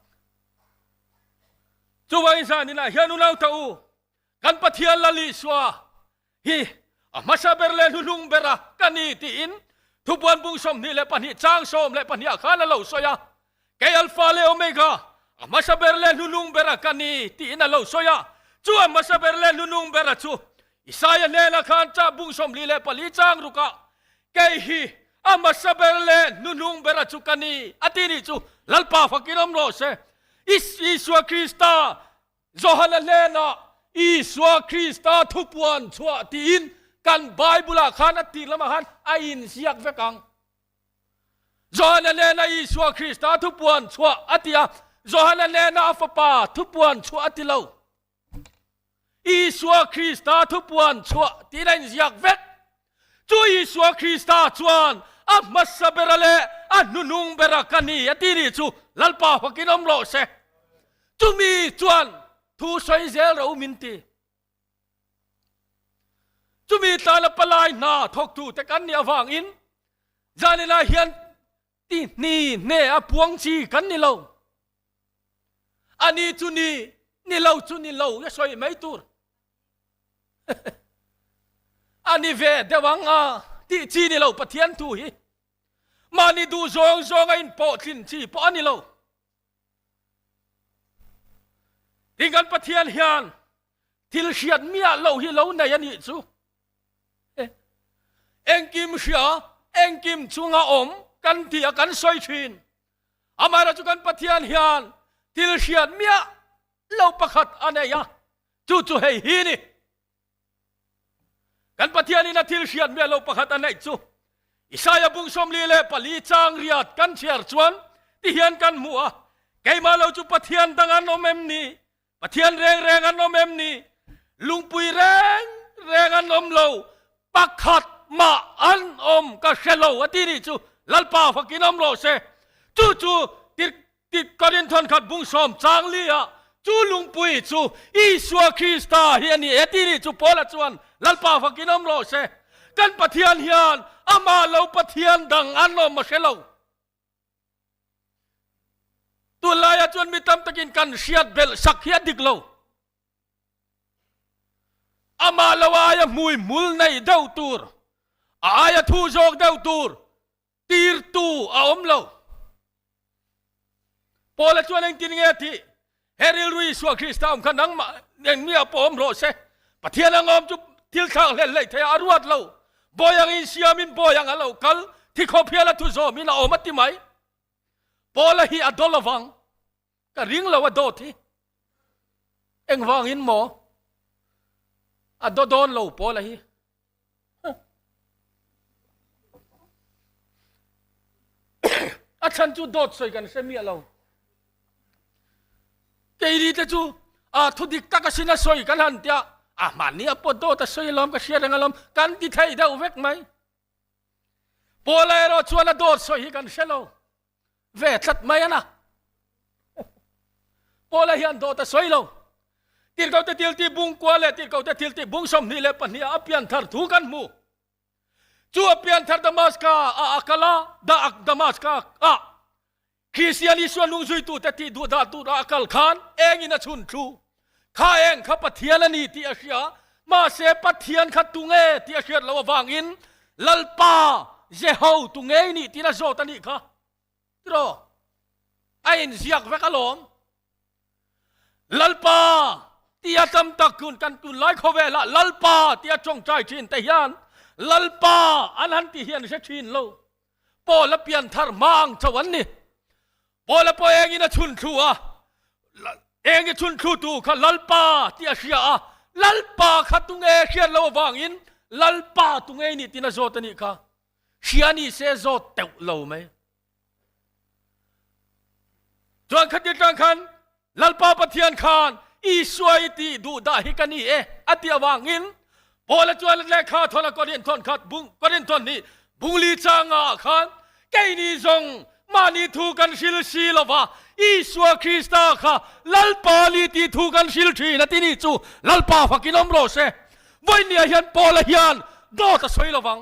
Chuvangin zaninah hian unau ta u, Kan Pathian Lal Isua hi a hmasa ber leh hnuhnung bera ka ni tiin Thupuan bung 22 chang 12 ah khan a lo sawi a. Kei Alpha leh Omega, a hmasa ber leh hnuhnung bera ka ni tiin a lo sawi a. Chu a hmasa ber leh hnuhnung bera chu Isaia hnenah khan chah bung 44 chang rukah Kei hi a hmasa ber leh hnuhnung bera chu ka ni a ti nih chu Lalpa fakin awm rawh se. Isua Krista Johana hnenah Isua Krista thupuan chhuah tiin kan Bible-ah khan a tir lamah khan a inziak vek ang. Johana hnena Isua Krista thupuan chhuah a ti a, Johana hnena a fapa thupuan chhuah a ti lo. Isua Krista thupuan chhuah tiin a inziak vek. Chu Isua Krista chuan a hmasa bera leh a hnuhnung bera ka ni a ti nih chu Lalpa fakin awm rawh se. Chumi chuan thu sawi zel rawh u min ti. Chumi tlana palai hna thawktute kan nih avangin zaninah hian ti hni hne a puang chi kan ni lo. A ni chu ni, ni lo chu ni lo a sawi mai tur. A ni ve deuh ang a tih chi ni lo Pathian thu hi. Mahni duh zawng zawng a inpawh thlin chi pawh a ni lo. Tin kan Pathian hian thil hriat miah loh hi lo nei a nih chu. Engkim hria, engkim chunga awm kan tih a kan sawi thin. Amaherawhchu kan Pathian hian thil hriat miah lo pakhat a nei a, chu chu hei hi ni. Kan Pathianin a thil hriat miah lo pakhat a neih chu Isaia bung 44 chang riat kan chhiar chuan ti hian kan hmu a, Keimah lo chu Pathian dang an awm em ni? Pathian reng reng an awm em ni? Lungpui reng reng an awm lo, pakhat mah an awm ka hre lo a ti nih chu Lalpa fakin awm rawh se. Chu chu Korin thawnkhat bung sawm chang li ah chu lungpui chu Isua Krista hi a ni e ti nih chu Paula chuan Lalpa fakin awm rawh se. Kan Pathian hian amah lo Pathian dang an awm a hre lo. Tunlaiah chuan mi tam takin kan hriat belh sak hi a dik lo. Amah lo aia hmui hmul nei deuh tur, a aia thu zawk deuh tur tirtu a awm lo. Paula chuan engtin nge a tih? He rilru Isua Krista awm kha nangmah eng mi ah pawh awm rawh se. Pathian ang awm chu thil thlak hlel hleih theih ah a ruat lo. Bawi ang insiamin bawi ang a lo kal, thi khawp hial a thu zawmin a awm a ti mai. Paula hi a daw lovang. Ka ring lo a dawt hi. Engvangin maw? A daw dawn lo Paula hi. A chhan chu dawt sawi kan hre miah lo. Keini te chu a thu dik tak asin a sawi kan han tia a hmanni a pawt dawt a sawi alawm ka hriat reng alawm kan ti thei deuh vek mai. Paula erawh chuan a dawt sawi hi kan hre lo. Ve tlat mai a na. Paula hian dawt a sawi lo. Tirhkohte thiltih bung kua leh Tirhkohte thiltih bung 22 ah a pianthar thu kan hmu. Chu a pianthar Damaska ah a kal a, Damaska ah Kristian Isua nungzuitute tih duh dah tur ah a kal khan engin a chhun thlu. Kha eng kha Pathian a ni tih a hria, mahse Pathian kha tunge tih a hriat loh avangin Lalpa Jeho tu ngei nih tiin a zawt a nih kha. Tiraw? A inziak vek alawm. Lalpa tia tam tak hun kan tunlai khawvelah Lalpa tia tawngtai thin te hian Lalpa an han ti hian hre thin lo. Paula pian thar hma ang chauh an ni. Paula pawh engin a chhun thlu a, eng i chhun thlu tu kha Lalpa tih a hria a, Lalpa kha tunge hriat loh avangin Lalpa tunge i nih tiin a zawt a nih kha. Hria ni se zawt teuh lo mai. Chuan khati tang khan Lalpa Pathian khan Isua i tih duh dah hi ka ni e a ti avangin Paula chuan lehkha thawn a Korinth thawn khat bung Korinth thawn hnih bungli changa ah khan keini zawng mahni thu kan hril si lova Isua Krista kha Lalpa ni tih thu kan hril thin a ti ni chu Lalpa fakin awm rawh se. Vawinia hian Paula hian dawt a sawi lovang.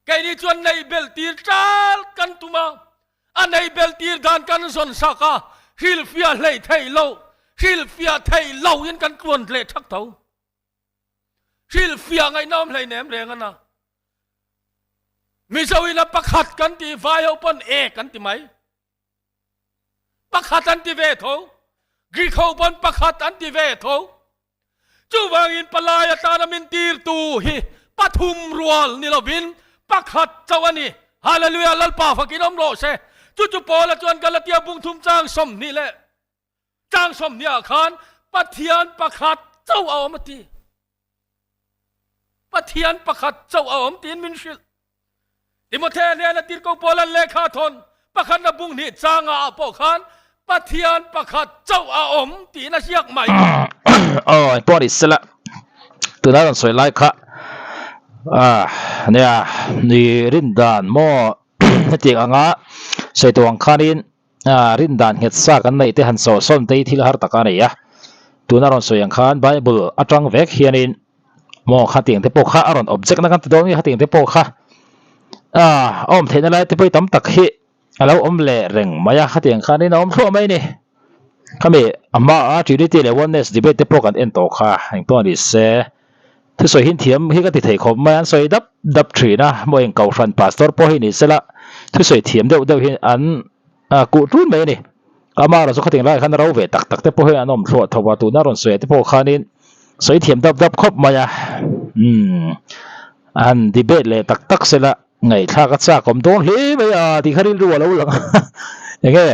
Keini chuan neih belh tir tal kan tum a, a neih belh tir dan kan zawn sak a, hrilhfiah hleih theih loh, hrilhfiah theih loh in kan tluan leh thak tho. Hrilhfiah ngaihna awm hleinem reng a na. Mizo in a pakhat kan tih vai ho pawn e kan ti mai. Pakhat an ti ve tho. Greek ho pawn pakhat an ti ve tho. Chuvangin palai atana min tirtu hi pathum rual ni lovin pakhat chauh a ni. Hallelujah! Lalpa fakin awm rawh se. Chu chu Paula chuan Galatia bungthum chang 20 leh chang 20 ah khan Pathian pakhat chauh a awm a ti. Pathian pakhat chauh a awm tiin min hrilh. Timothea hnena tirhkoh Paula'n lehkha thawn pakhatna bung hnih changa ah pawh khan Pathian pakhat chauh a awm tiin a ziak mai. Aw, engpawh ni sela, tuna rawn sawi lai kha ah nia ni rindan maw hetiang anga sawi tawh ang khanin ah rindan nghet sa kan neih te han sawhsawn te hi thil har tak a nei a, tuna rawn sawi ang khan Bible atang vek hianin Maw khatiang te pawh kha a rawn object na kan ti dawn nge khatiang te pawh kha ah a awm theihna lai te pawh hi tam tak hi a lo awm leh reng mai a khatiang khanin a awm thluah mai a ni. Khami a hmaah Trinity leh Oneness debate te pawh kan en tawh kha engpawh a ni se thusawi hin thiam hi ka ti thei khawp mai a an sawi dap dap thin a maw eng kohhran pastor pawh hi ni sela thusawi thiam deuh deuh hi an ah kuh ṭun mai a ni. Amah erawh chu khatiang laiah khan ro ve tak tak te pawh hi an awm thluah tho a, tuna rawn sawi ah te pawh khanin sawi thiam dap dap khawp mai a, umm a han debate leh tak tak sela ngaihthlak a chak awm dawn hle mai a tih kha rilru a lo lang a, enge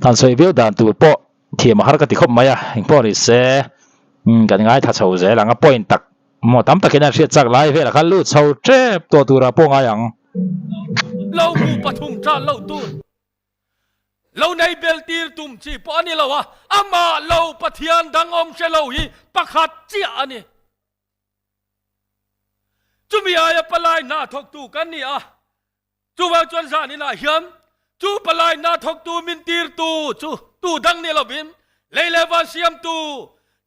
han sawi viau dan tur pawh thiam a har ka ti khawp mai a, engpawh ni se umm kan ngaithla chho zel ang a point tak maw tam takin an hriat chak lai velah khan lut chho tep tawh turah pawh ngai ang. Lo hmu pathum tan loh tur. Lo nei bel tir tum chi pawh a ni lo a, amah lo Pathian dang awm hre lo hi pakhat chiah a ni. Chumi aia palai hna thawktu kan ni a, chuvang chuan zan inah hian chu palai hna thawktu min tirtu chu tu dang ni lovin lei leh van siamtu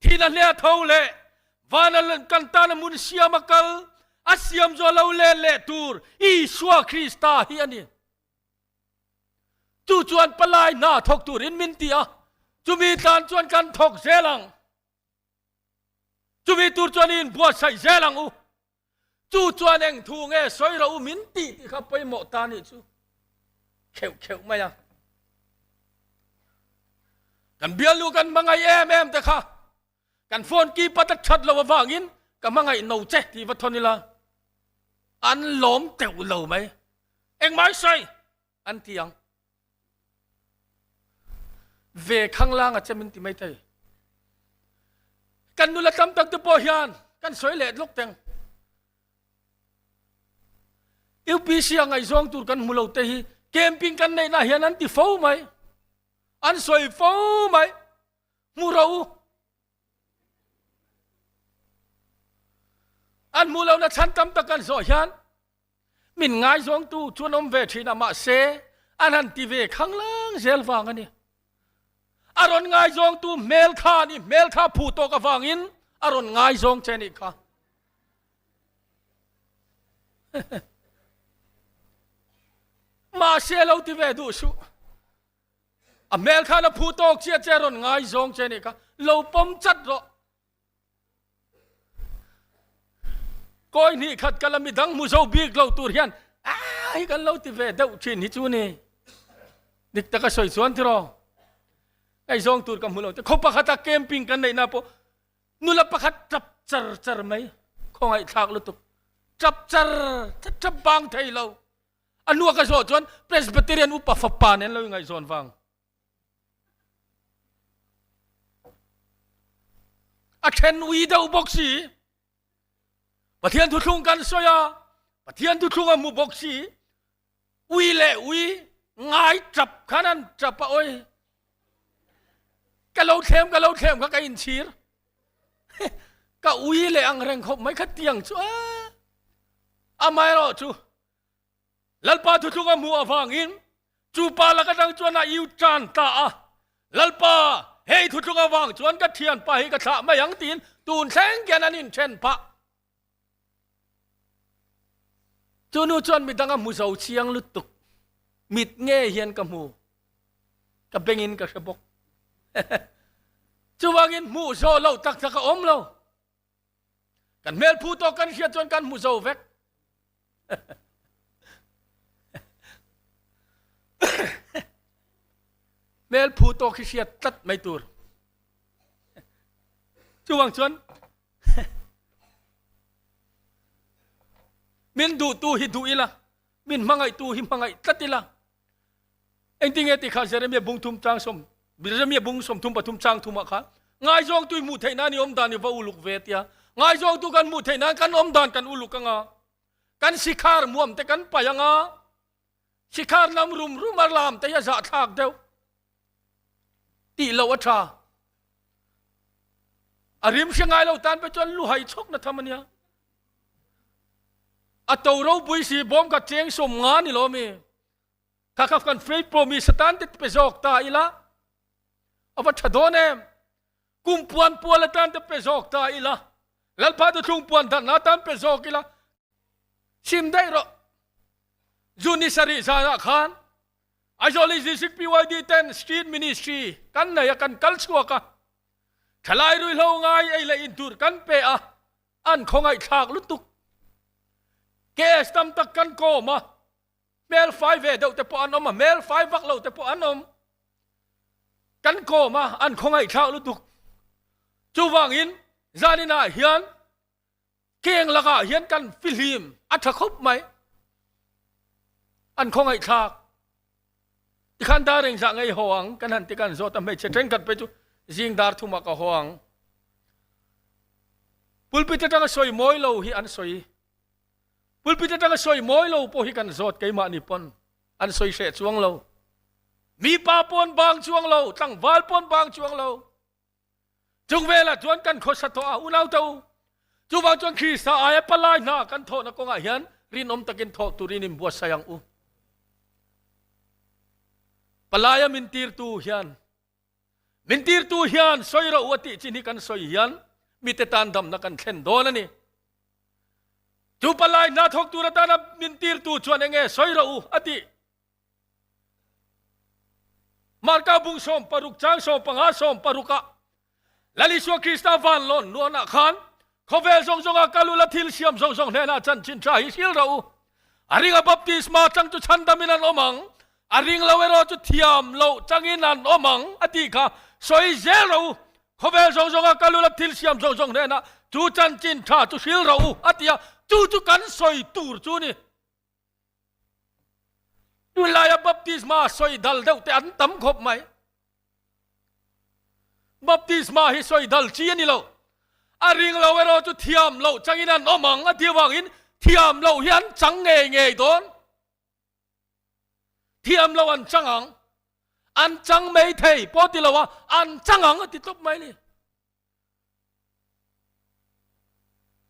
thihna hlea tho leh vana kan tana hmun siama kal a siam zawh lo let leh tur Isua Krista hi a ni. Chu chuan palai hna thawk turin min ti a, chumi tan chuan kan thawk zel ang. Chumi tur chuan i inbuatsaih zel ang u. Chu chuan eng thu nge sawi rawh u min tih tih kha pawimawh ta nih chu kheuh kheuh mai a. Kan bialnu kan hmangaih em em te kha kan phone keypad a that lo avangin ka hmangaih no che tih va thawn ila an lawm teuh lo mai. Engmah sawi an ti ang. Ve khanglang a che min ti mai thei. Kan nula tam tak te pawh hian kan sawi leh lawk teng. UPC a ngaihzawng tur kan hmu lo te hi camping kan neihna hian an ti fo mai. An sawi fo mai. Hmu rawh u. An hmuh lohna chhan tam tak kan zawh hian min ngaizawngtu chuan awm ve thin a, mahse an han ti ve khanglang zel vang a ni. A rawn ngaizawngtu hmel kha a ni, hmel kha phu tawk avangin a rawn ngaizawng che nih kha. Mahse lo ti ve duh suh. A hmel khan a phu tawk chiah che a rawn ngaizawng che nih kha lo pawm chat rawh. Kawi hnih khat kala midang hmu zo bik lo tur hian a hi kan lo ti ve deuh thin hi chu ni. Dik taka sawi chuan tiraw. Ngaihzawng tur ka hmu lo te khaw pakhata camping kan neihna pawh nula pakhat tap char char mai khawngaihthlak lutuk tap char tap bang thei lo. A hnuah ka zawh chuan Presbyterian upa fapa nen lo ingaihzawn vang. A then ui deuh bawk si. Pathian thuthlung kan sawi a. Pathian thuthlung a hmu bawk si, ui leh ui ngai tap khan an tap a oi. Ka lo thlem ka lo thlem kha ka inchhir. Ka ui leh ang reng khawp mai kha tiang chu a. Amaherawh chu Lalpa thuthlung a hmuh avangin chu pa lak atang chuan a iu tan ta a, Lalpa, hei thuthlung avang chuan ka thianpa hi ka thlah mai ang tiin tun thleng khian an inthen phah. Chu nu chuan midang a hmu zo chiang lutuk, mit nge hian ka hmu, ka bengin ka hre bawk. Chuvangin hmuh zawh loh tak tak a awm lo. Kan hmel phu tawk kan hriat chuan kan hmu zo vek. Hmel phu tawk hi hriat tlat mai tur. Chuvang chuan min duhtu hi duh ila, min hmangaihtu hi hmangaih tlat ila. Engtinge ti kha Jeremia bung thum chang sawm Jeremia bung 33 chang thumah khan ngaizawngtu i hmuh theih nan i awm dan i va uluk ve tia. Ngaizawngtu kan hmuh theih nan kan awm dan kan uluk anga. Kan sikhar muam te kan paih anga. Sikhar lam rum rum a lam te hi a zahthlak deuh. Tih loh a tha. A rim hre ngai lo tan pawh chuan luhai chhawk na tham ania. A to ropui si bawm kha cheng 50 ni lo mi. Kha kha kan faith promise atan te pe zawk ta ila. A va tha dawn em. Kum puan pual atan te pe zawk ta ila. Lalpa tu thlung puan dhan atan pe zawk ila. Sim daih rawh. June ni sarih zanah khan Aizawl East District PYD ten Street Ministry kan nei a, kan kal chhuak a. Thalai ruihhlo ngai ei leh in tur kan pe a, an khawngaihthlak lutuk. Case tam tak kan kawm a, hmel fai ve deuh te pawh an awm a, hmel fai vak lo te pawh an awm. Kan kawm a, an khawngaihthlak lutuk. Chuvangin zaninah hian Keng lakah hian kan fihlim a tha khawp mai. An khawngaihthlak. Tikhan dar engzah ngei haw ang kan han ti kan zawt a, hmeichhe thenkhat phei chu zing dar thumah ka haw ang. Pulpit atanga sawi mawi lo hi an sawi. Pulpit atanga sawi mawi lo pawh hi kan zawt keimahni pawn an sawi hreh chuang lo. Mipa pawn bang chuang lo, tlangval pawn bang chuang lo. Chung velah chuan kan khawsa tawh a, unau te u. Chuvang chuan Krista aia palai hna kan thawhna kawngah hian rinawm takin thawh turin inbuatsaih ang u. Palaia min tirtu hian, min tirtu hian sawi rawh u a tih chin hi kan sawi hian mite tan damna kan thlen dawn a ni. Chu palai hna thawk tur atana min tirtu chuan enge sawi rawh u a tih. Marka bung 16 chang 15 16 ah Lal Isua Krista van lawn nuanah khan khawvel zawng zawnga kal ula thil siam zawng zawng hnenah chanchin tha hi hril rawh u. A ringa baptisma chang chu chhandamin an awm ang, a ring lo erawh chu thiam loh changin an awm ang a tih kha sawi zel rawh u. Khawvel zawng zawnga kal ula thil siam zawng zawng hnenah chu chanchin tha chu hril rawh u a ti a, chu chu kan sawi tur chu ni. Tunlaia baptisma sawi dal deuh te an tam khawp mai. Baptisma hi sawi dal chi a ni lo. A ring lo erawh chu thiam loh changin an awm ang a tih avangin thiam loh hi an chang ngei ngei dawn. Thiam loh an chang ang. An chang mai thei pawh ti lo a, an chang ang a ti tawp mai ni.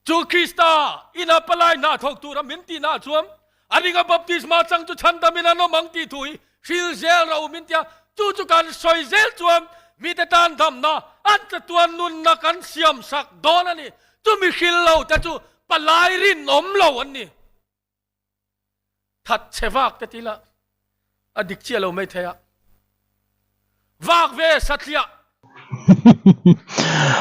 Chu Krista ina palai hna thawk tura min tihna chuan a ringa baptisma chang chu chhandamin an awm ang tih thu hi hril zel rawh u min tia. Chu chu kan sawi zel chuan mite tan damna an chatuan nunna kan siam sak dawn a ni. Chumi hril lo te chu palai rinawm lo an ni. That chhe vak te tila a dik chiah lo mai thei a vak ve satliah.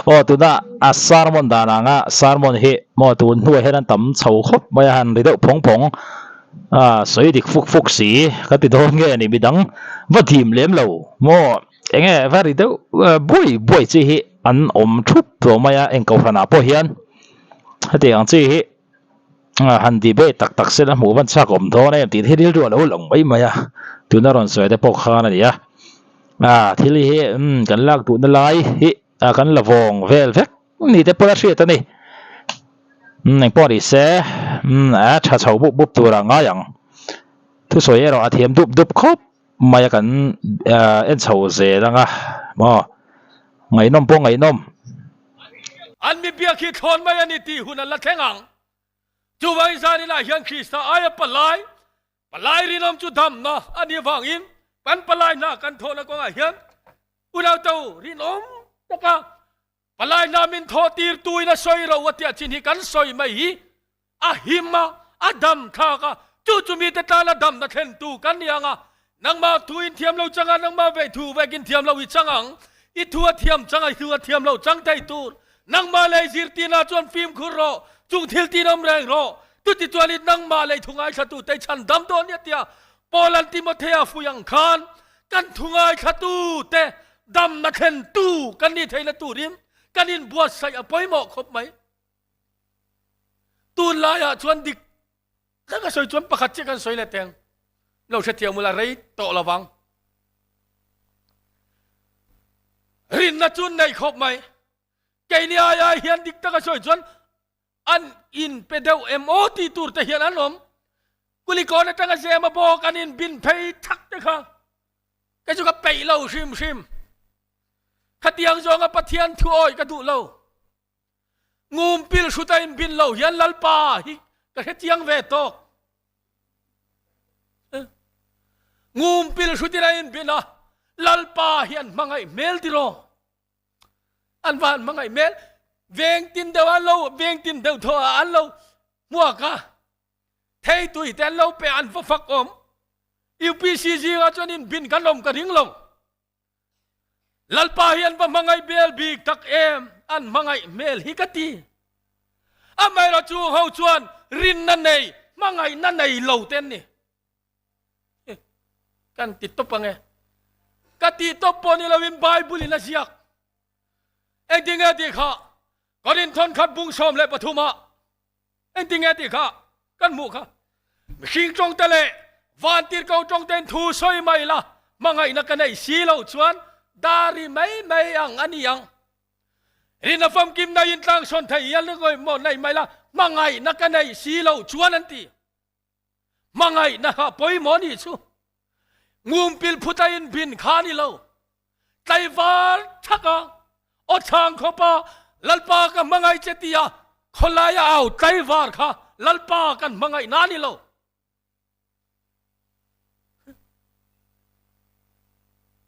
Aw tuna a sermon dan anga sermon hi maw tun hnuah hian an tam chho khawp mai a han ri deuh phawng phawng a sawi dik fuk fuk si ka ti dawn nge ni midang va dim lem lo maw enge va ri deuh buai buai chi hi an awm thup tawh mai a eng kohhranah pawh hian hetiang chi hi. Han debate tak tak sela hmuh van chak awm dawn em tih hi rilru a lo lang mai mai a, tuna rawn sawi te pawh khan a ni a, ah thil hi umm kan lak duhna lai hi kan la vawng vel vek ni te pawh a hriat a ni, umm engpawh ni se. Umm a tha chho bup bup tur ah ngai ang. Thusawi erawh a thiam dup dup khawp mai a kan en chho zel ang a maw ngaihnawm pawh ngaihnawm. An mi biak hi thlawn mai a ni tih hun an la thleng ang. Chuvangin zaninah hian Krista aia palai, palai rinawm chu damna a nih avangin kan palai hna kan thawhna kawngah hian unauto rinawm taka Palai hna min thawh tir tu in a sawi ro a tiah chin hi kan sawi mai hi a him a, a dam thlak a, chu chu mite tan a damna thlen tu kan ni ang a, nangmah thu in thiam lo chang a, nangmah vei thu vek in thiam lo i chang ang, i thu a thiam chang a, i thu a thiam lo chang thei tur, nangmah lei zirtirna chuan fimkhur rawh, chung thil tin awm reng rawh, chuti chuan i nangmah lei thu ngaithla tu te i chhan dam dawn nia tia Paul-a'n Timothea fui ang khan kan thu ngaithlatu te damna thlentu kan nih theihna turin kan inbuatsaih a pawimawh khawp mai. Tunlaiah chuan dik tak a sawi chuan pakhat chiah kan sawi leh teng. Lo hrethiam ula rei tawh lo vang. Rinna chu nei khawp mai. Keini ai ai hian dik tak a sawi chuan An in pe deuh em aw tih tur te hian an awm. Kulikawn atanga zema bawk an in bin phei thak te kha kei chu ka peih lo hrim hrim. Khatiang zawnga Pathian thu awi ka duh lo. Ngum pil hrut a in bin lo hian Lalpa hi ka hre chiang ve tawk. Ngum pil hrutin a in bin a, Lalpa hi an hmangaih hmel tiraw? An va han hmangaih hmel. Veng tin deuh an lo veng tin deuh thaw ah an lo hmuak a. Thei tui te an lo pe an va fak awm. UPC zingah chuan in bin kan awm ka ring lo. Lalpa hi an va hmangaih bel bik tak em an hmangaih hmel hi ka ti. Amaherawh chu ho chuan rinna nei hmangaihna nei lo te an ni. Kan ti tawp ang e. Ka ti tawp pawh ni loin Bible in a ziak. Engtin nge tih kha Korinthon khat bung 13 ah engtin nge tih kha kan hmuh kha. Mihring tawngte leh vantirhko tawngtein thu sawi mai la hmangaihna ka neih si loh chuan dari mai mai ang a ni ang. Rinna famkim naiin tlangsawn thei hial maw nei mai la hmangaihna ka neih si loh chuan an ti. Hmangaihna kha pawimawh nih chu ngumpil phut a in bin kha ni lo. Tlaivar thak a, aw chhang khawp a, Lalpa ka hmangaih che tia khawlai a au tlaivar kha Lalpa kan hmangaihna ni lo.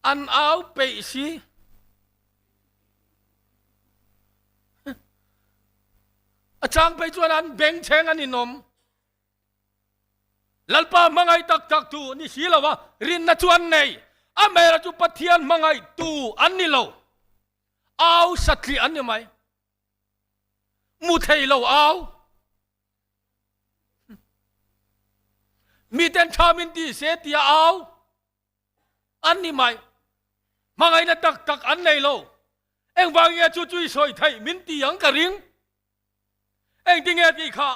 An au peih si. A chang phei chuan an bengchheng an inawm. Lalpa hmangaih tak tak tu ni si lo a, rinna chu an nei. A hmela chu Pathian hmangaih tu an ni lo. Au satliah an ni mai. Mu thei lo au. Miten tha min ti se tia au an ni mai. Hmangaihna tak tak an nei lo. Engvang nge chu chu i sawi theih min ti ang ka ring. Engtinge tih kha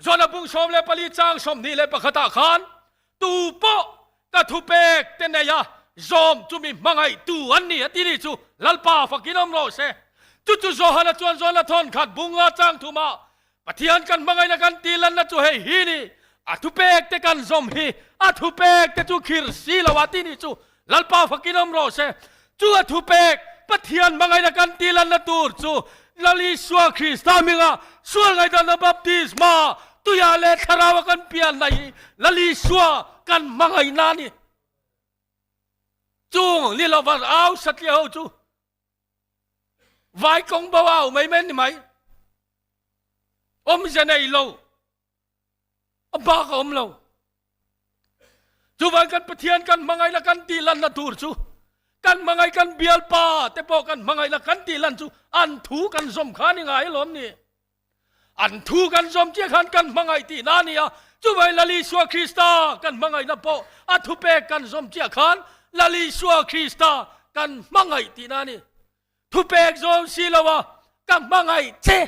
Jona bung 14 chang 21 ah khan tu pawh ka thupek te nei a zawm chu mi hmangaih tu an ni a ti ni chu Lalpa fakin awm rawh se. Chu chu Johana chuan Jona thawn khat bung nga chang thumah Pathian kan hmangaihna kan tih lanna chu hei hi ni, a thupek te kan zawm hi a thupek te chu khir si lo a ti ni chu Lalpa fakin awm rawh se. Chu a thupek, Pathian hmangaihna kan tih lanna tur chu Lal Isua Krista hminga sual ngaihdanna baptisma tuiah leh thlaraua kan pianna hi Lal Isua kan hmangaihna a ni. Chung ni lova au satliah ho chu vai kawng bo au mai mai a ni mai. Awmze nei lo. A bak a awm lo. Chuvang kan Pathian kan hmangaihna kan tih lanna tur chu kan hmangaih kan bialpa te pawh kan hmangaihna kan tih lan chu an thu kan zawm kha ni ngai alawm ni. An thu kan zawm chiah khan kan hmangaih tihna a ni a. Chuvang Lal Isua Krista kan hmangaihna pawh a thupek kan zawm chiah khan Lal Isua Krista kan hmangaih tihna a ni. Thupek zawm si lo a, ka hmangaih che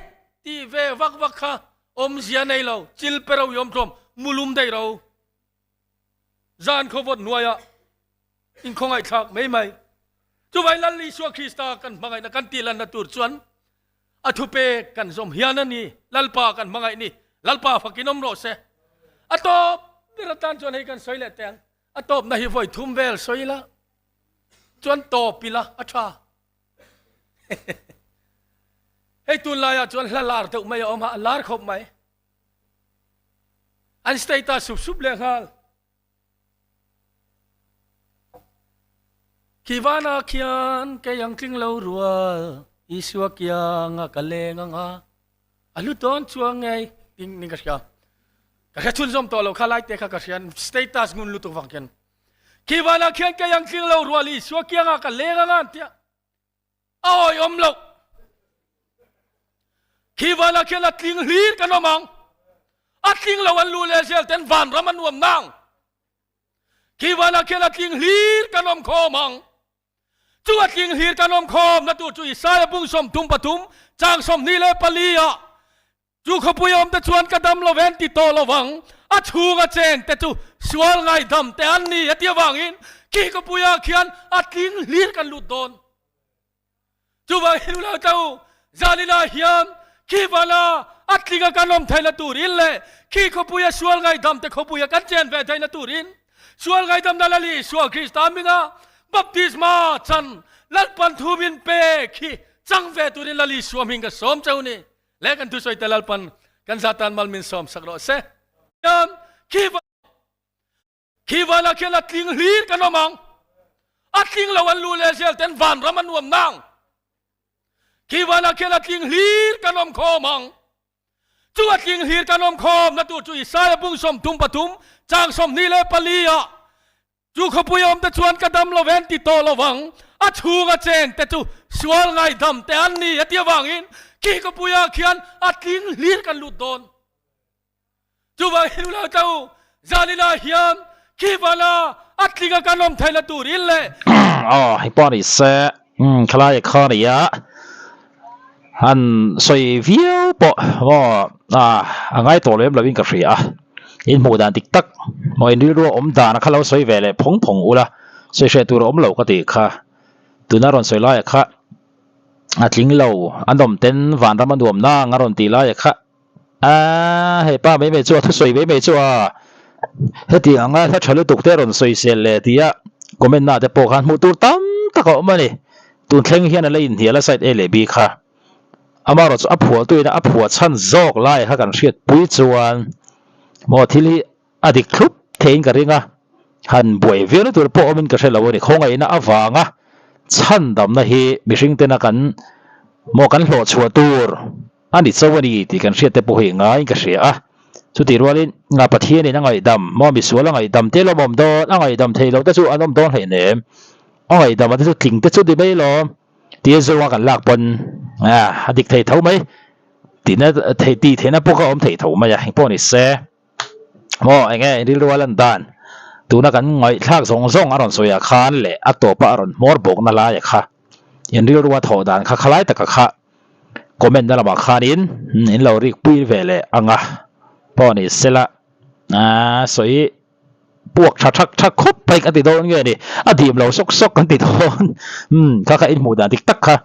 tih ve vak vak kha awmzia nei lo, chil pe ro i awm tlawm, mulum daih ro. Zan khawvawt hnuaiah inkhawngaihthlak mai mai. Chuvai Lal Isua Krista kan hmangaihna kan tihlanna tur chuan a thupek kan zawm hian a ni, Lalpa kan hmangaih ni. Lalpa fakin awm rawh se. A tawp ber atan chuan hei kan sawi leh teh ang. A tawpna hi vawi thum vel sawi ila chuan tawp ila a tha. Hei tunlaiah chuan hla lar deuh mai a awm a, a lar khawp mai. An status sup sup leh nghal. Khi vanah khian kei ang tling lo rual Isua kianga ka leng ang a, a hlu dawn chuang ngei ding ning ka hria. Ka hre chhunzawm tawh lo kha lai te kha ka hria status ngun lutuk vang khian. Khi vanah khian kei ang tling lo rual Isua kianga ka leng ang a an tia. A awihawm loh. Khi vanah khian a tling hlir kan awm ang. A tling lo an lu leh zel ten vanram a nuam nang. Khi vanah khian a tling hlir kan awm khawm ang. Chu a tling hlir kan awm khawm na tur chu Isaiah bung 33 chang 24 ah Chu khawpui awmte chuan ka dam lo ven ti tawh lo vang, a chhunga chengte chu sual ngaihdam te an ni a ti avangin khi khawpuiah khian a tling hlir kan lut dawn. Chuvangin u Laltla u, zaninah hian khi vana a tlinga kan awm theihna turin leh khi khawpuia sual ngaihdam te khawpuia kan chen ve theihna turin sual ngaihdamna Lal Isua Krista hminga baptisma chan Lalpan thu min pek hi chang ve turin Lal Isua hming ka sawm cheu ni. Le kan thusawi te Lalpan kan zatan mal min sawm sak rawh se. Khi khi van ah khian a tling hlir kan awm ang. A tling lo an lu le zel ten vanram a nuam nang. Khi van ah khian a tling hlir kan awm khawm ang. Chu a tling hlir kan awm khawm na tur chu Isaiah bung 33 chang 24 ah Chu khawpui awmte chuan ka dam lo ven ti tawh lo vang, a chhunga chengte chu sual ngaihdam te an ni a ti avangin khi khawpuiah khian a tling hlir kan lut dawn. Chuvangin u Laltla u, zaninah hian khi vana a tlinga kan awm theihna turin leh. Aw, hei pawh a ni se, khalai a kha a ni a, han sawi viau pawh maw a ngai tawh lem lovin ka hria a. In hmuh dan dik tak maw in rilru a awm dan a kha lo sawi ve leh phawng phawng ula sawi hreh tur a awm lo ka tih kha tuna rawn sawi laia kha a tling lo a nawm ten vanram a nuam nang a rawn tih laia kha aaa he pa mai mai chu a thusawi mai mai chu a heti anga hla tha lutuk te rawn sawi sel leh tia comment na te pawh khan hmuh tur tam tak a awm a ni tun thleng hian a la inhnial a side A leh B kha. Amaherawhchu a phuahtuin a phuah chhan zawk lai kha kan hriatpui chuan maw thil hi a dik thlup theiin ka ring a, han buai viau tur pawh awmin ka hre lo a ni. Khawngaihna avanga chhandamna hi mihring tena kan maw kan hlawh chhuah tur a ni chauh a ni tih kan hriat te pawh hi ngaiin ka hria a. Chutih rualin nga Pathianin a ngaihdam maw misual a ngaihdam te lawm awm dawn, a ngaihdam thei lo te chu an awm dawn hleinem, a ngaihdam a te chu tling te chu ni mai lawm. Tia zawnga kan lak pawn a dik thei tho mai tihna thei tih theihna pawh kha a awm thei tho mai a engpawh ni se maw eng nge rilru a lan dan tuna kan ngaihthlak zawng zawng a rawn sawi ah khan leh a tawpa a rawn hmawr bawkna lai a kha in rilru a thawh dan kha khalai taka kha comment na lamah khanin in lo rik pui ve leh ang a pawh ni sela sawi. Puak tha thak thak khawp mai ka ti dawn nge ni, a dim lo sawk sawk kan ti dawn. Umm kha kha in hmuh dan dik tak kha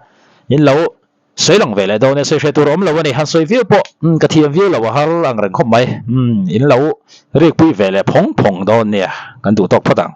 in lo sawi lang ve leh dawn e, sawi hre tur a awm lo a ni, han sawi viau pawh umm ka thiam viau lo a har ang reng khawp mai. Umm in lo rik pui ve leh phawng phawng dawn nia, kan duh tawk phawt ang.